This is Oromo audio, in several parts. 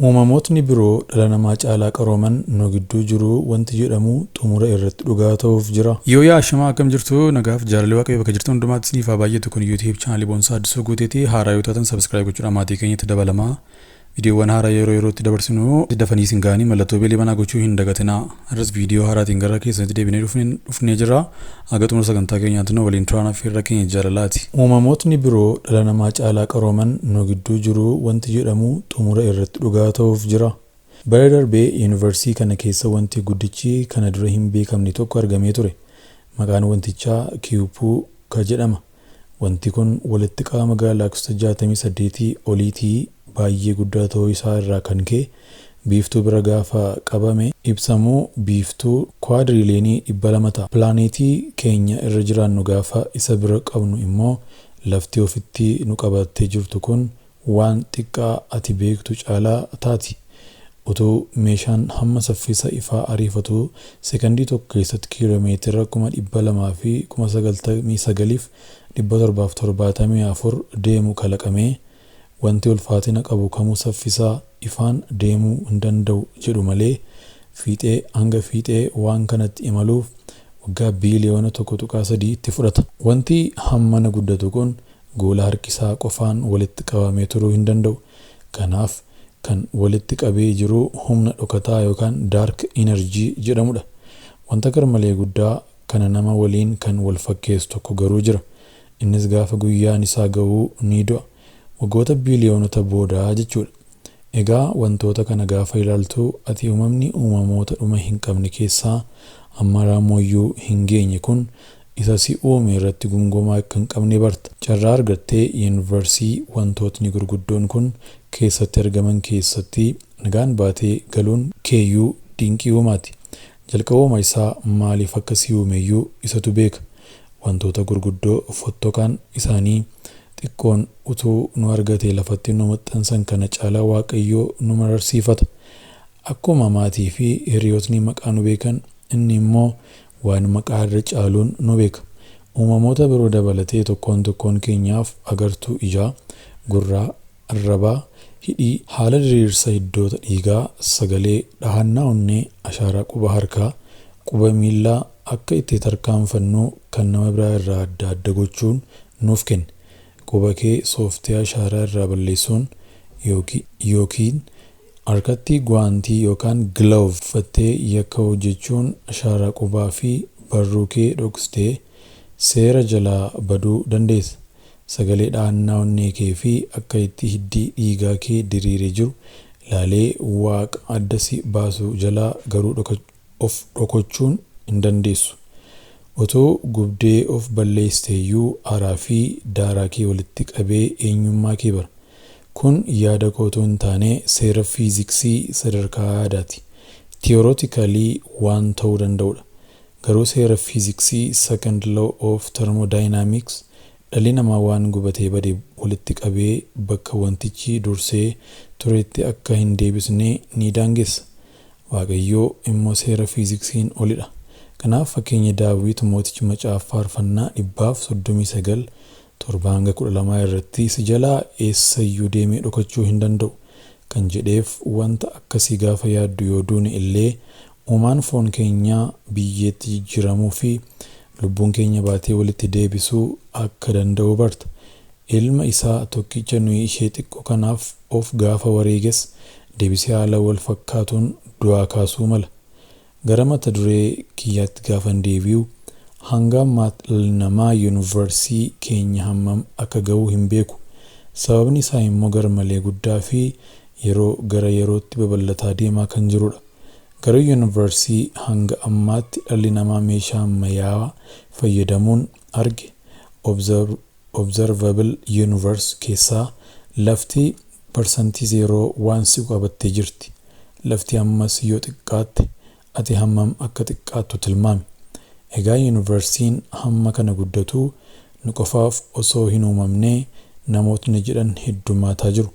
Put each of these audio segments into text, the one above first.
Uumamootni biroo dhala namaa caalaa qarooman nu gidduu jiru wanti jedhamu xumura irratti dhugaa ta'uuf jira. Yoo yaa ashamaa, akkam jirtu? Nagaaf jaalalli Waaqayyo bakka jirtan hundumaatti isiniif haa baay'atu. Kun YouTube chaanalii Boonsaa Addisuu Guuteeti. Haaraa yoo taatan subscribe gochuudhaan maatii keenyatti dabalamaa. Viidiyoowwan haaraa yeroo yerootti dabarsinu dafanii isin ga'anii mallattoo beelii banaa gochuu hin dagatinaa. Irras viidiyoo haaraatiin gara keessanitti deebinee dhufnee jira. Haga xumura sagantaa keenyaatti nu waliin turaan affeerra keenya jaalalaati. Uumamootni biroo dhala namaa caalaa qarooman nu gidduu jiru wanti jedhamu xumura irratti dhugaa ta'uuf jira. Bara darbee yuunivarsiitii kana keessa wanti guddichi kana dura hin beekamne tokko argamee ture. Maqaan wantichaa Kiyuupuu ka jedhama. Wanti kun walitti qabama gaalaaksota 68 oliitii. Baay'ee guddaa ta'uu isaa irraa kan ka'e biiftuu bira gaafa qabame ibsamu biiftuu kuwaadiriiliyoonii 200 ta'a. Pilaaneetii keenya irra jiraannu gaafa isa bira qabnu immoo lafti ofitti nu qabattee jirtu kun waan xiqqaa ati beektu caalaa taati. Utuu meeshaan hamma saffisa ifaa ariifatu sekondii tokko keessatti kiiloomeetira 299,774 deemu kalaqamee, wanti ulfaatina qabu kamuu saffisa ifaan deemuu hin danda'u jedhu malee, fiixee hanga fiixee waan kanatti imaluuf waggaa biiliyoona 1.3 itti fudhata. Wanti hammana guddatu kun gola harkisaa qofaan walitti qabamee turuu hin danda'u. Kanaaf kan walitti qabee jiru humna dhokataa yookaan dark energy jedhamudha. Wanta garmalee guddaa kana nama waliin kan wal fakkeessu tokko garuu jira. Innis gaafa guyyaan isaa ga'uu ni du'a. Waggoota biiliyoonota boodaa jechuudha. Egaa wantoota kana gaafa ilaaltu, ati uumamni uumamoota dhuma hin qabne keessaa hamma raammoyyuu hin geenye kun isa si uume irratti gonkumaa akka hin qabne barta. Carraa argattee yuunivarsii wantootni gurguddoon kun keessatti argaman keessatti nagaan baatee galuun keeyyuu dinqii uumaati. Jalqabuma isaa maaliif akka si uumeyyuu isatu beeka. Wantoota gurguddoo fottoqaan isaanii xiqqoon utuu nu argatee lafatti nu maxxansan kana caalaa Waaqayyoo nu mararsiifata. Akkuma maatii fi hiriyootni maqaa nu beekan, inni immoo waan maqaa irra caaluun nu beeka. Uumamoota biroo dabalatee tokkoon tokkoon keenyaaf agartuu ijaa, gurraa, arrabaa, hidhii, haala diriirsa hiddoota dhiigaa, sagalee dhahannaa onnee, ashaaraa quba harkaa, quba miillaa, akka itti tarkaanfannu kan nama biraa irraa adda adda gochuun nuuf kenne. Quba kee sooftee ashaaraa irraa balleessuun yookiin harkatti guwaantii yookaan glove uffattee yakka hojjechuun ashaaraa qubaa fi barruu kee dhoksitee seera jalaa baduu dandeessa. Sagalee dhahannaa onnee kee fi akka itti hiddi dhiigaa kee diriiree jiru ilaalee Waaqa adda si baasu jalaa garuu of dhokachuun hin dandeessu. Otoo gubdee of balleessiteeyyuu aaraa fi daaraa kee walitti qabee eenyummaa kee bara. Kun yaada koo otoo hin taane seera fiiziksii sadarkaa yaadaati. Theoretically waan ta'uu danda'udha. Garuu seera fiiziksii, second law of thermodynamics, dhalli namaa waan gubatee bade walitti qabee bakka wantichi dursee turetti akka hin deebisne ni daangessa. Waaqayyoo immoo seera fiiziksiin olidha. Kanaaf fakkeenya Daawit mootichi Macaafa Faarfannaa 139:7-12 irratti "Si jalaa eessayyuu deemee dhokachuu hin danda'u" kan jedheef, wanta akkasii gaafa yaaddu, yoo duune illee uumaan foon keenyaa biyyeetti jijjiiramuu fi lubbuun keenya baatee walitti deebisuu akka danda'u barta. Ilma isaa tokkicha nuyi ishee xiqqoo kanaaf of gaafa wareeges deebisee haala wal fakkaatuun du'aa kaasuu mala. Gara mata duree kiyyaatti gaafan deebi'u, hanga ammaatti dhalli namaa yuunivarsii keenya hammam akka ga'u hin beeku. Sababni isaa immoo garmalee guddaa fi yeroo gara yerootti babal'ataa deemaa kan jirudha. Garuu yuunivarsii hanga ammaatti dhalli namaa meeshaa ammayyaawaa fayyadamuun arge, observable universe, keessaa lafti 0% waan siqu qabattee jirti. Lafti ammas yoo xiqqaatte, ati hammam akka xiqqaattu tilmaami. Egaa yuunivarsiin hamma kana guddatu nu qofaaf osoo hin uumamne namootni jedhan heddummaataa jiru.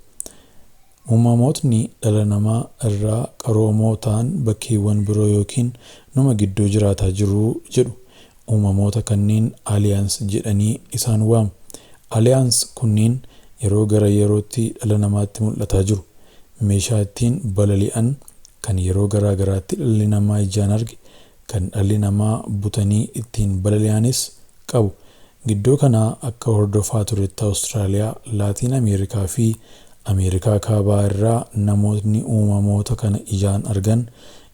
Uumamootni dhala namaa irraa qaroomoo ta'an bakkeewwan biroo yookiin numa gidduu jiraataa jiru jedhu. Uumamoota kanneen aliens jedhanii isaan waamu. Aliens kunniin yeroo gara yerootti dhala namaatti mul'ataa jiru. Meeshaa ittiin balali'an kan yeroo garaa garaatti dhalli namaa ijaan arge, kan dhalli namaa butanii ittiin balali'anis qabu. Gidduu kanaa akka hordofaa turetti Awustiraaliyaa, Laatiin Ameerikaa fi Ameerikaa Kaabaa irraa namootni uumamoota kana ijaan argan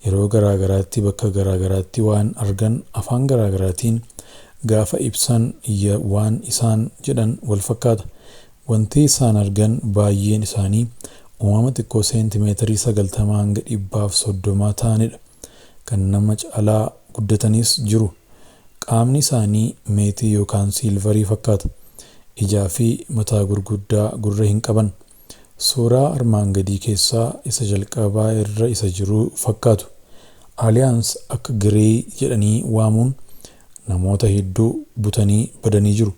yeroo garaa garaatti bakka garaa garaatti waan argan afaan garaa garaatiin gaafa ibsan waan isaan jedhan wal fakkaata. Wanti isaan argan baay'een isaanii uumama xiqqoo seentimeetirii 90 hanga 130 ta'anidha. Kan nama caalaa guddatanis jiru. Qaamni isaanii meetii yookaan siilvarii fakkaata. Ijaa fi mataa gurguddaa gurra hin qaban. Suuraa armaan gadii keessaa isa jalqabaa irra isa jiru fakkaatu. Aliyaans akka Giree jedhanii waamuun namoota hedduu butanii badanii jiru.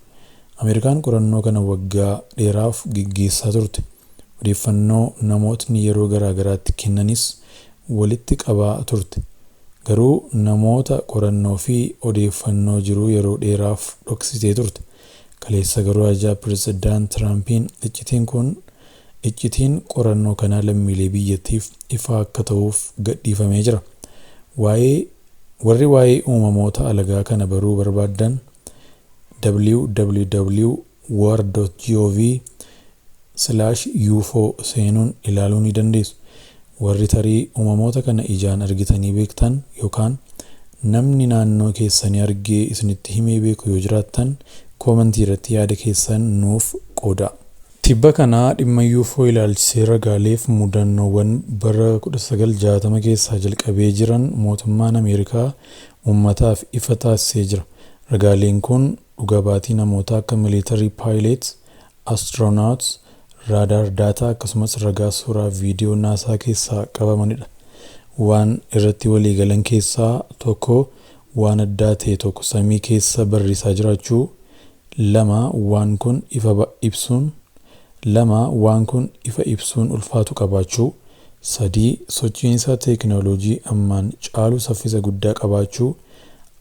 Ameerikaan qorannoo kana waggaa dheeraaf geggeessaa turte. Odeeffannoo namootni yeroo garaa garaatti kennanis walitti qabaa turte. Garuu namoota qorannoo fi odeeffannoo jiru yeroo dheeraaf dhoksitee turte. Kaleessa garuu ajaa Pireezidaant Tiraampiin iccitiin qorannoo kanaa lammiilee biyyattiif ifa akka ta'uuf gadhiifamee jira. Warri waa'ee uumamoota alagaa kana baruu barbaaddan www.war.gov/ufo seenuun ilaaluu ni dandeessu. Warri tarii uumamoota kana ijaan argitanii beektan yookaan namni naannoo keessanii argee isinitti himee beeku yoo jiraattan koomentii irratti yaada keessan nuuf qoodaa. Tibba kanaa dhimma UFO ilaalchisee ragaaleef mudannoowwan bara 1960 keessaa jalqabee jiran mootummaan Ameerikaa uummataaf ifa taasisee jira. Ragaaleen kun dhuga baatii namoota akka military pilots, astronauts, radar data akkasumas ragaa suuraa viidiyoo NASA keessaa qabamanidha. Waan irratti waliigalan keessaa tokko waan addaa ta'e tokko samii keessa barrisaa jiraachuu, lama waan kun ifa ibsuun lama waan kun ifa ibsuun ulfaatu qabaachuu, sadii sochiin isaa teekinooloojii ammaan caalu saffisa guddaa qabaachuu,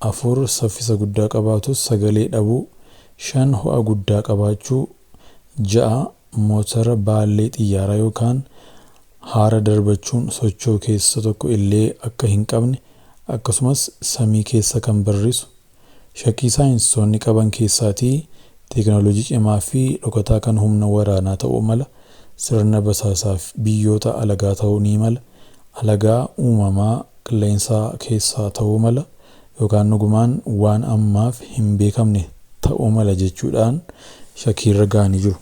afur saffisa guddaa qabaatus sagalee dhabuu, shan ho'a guddaa qabaachuu, ja'a motora baallee xiyyaaraa yookaan haara darbachuun socho'u keessa tokko illee akka hin qabne akkasumas samii keessa kan barrisu. Shakkii saayinsistoonni qaban keessaatii teekinooloojii cimaa fi dhokataa kan humna waraanaa ta'uu mala, sirna basaasaaf biyyoota alagaa ta'uu ni mala, alagaa uumamaa qilleensaa keessaa ta'uu mala yookaan dhugumaan waan ammaaf hin beekamne ta'uu mala jechuudhaan shakkiirra ga'anii jiru.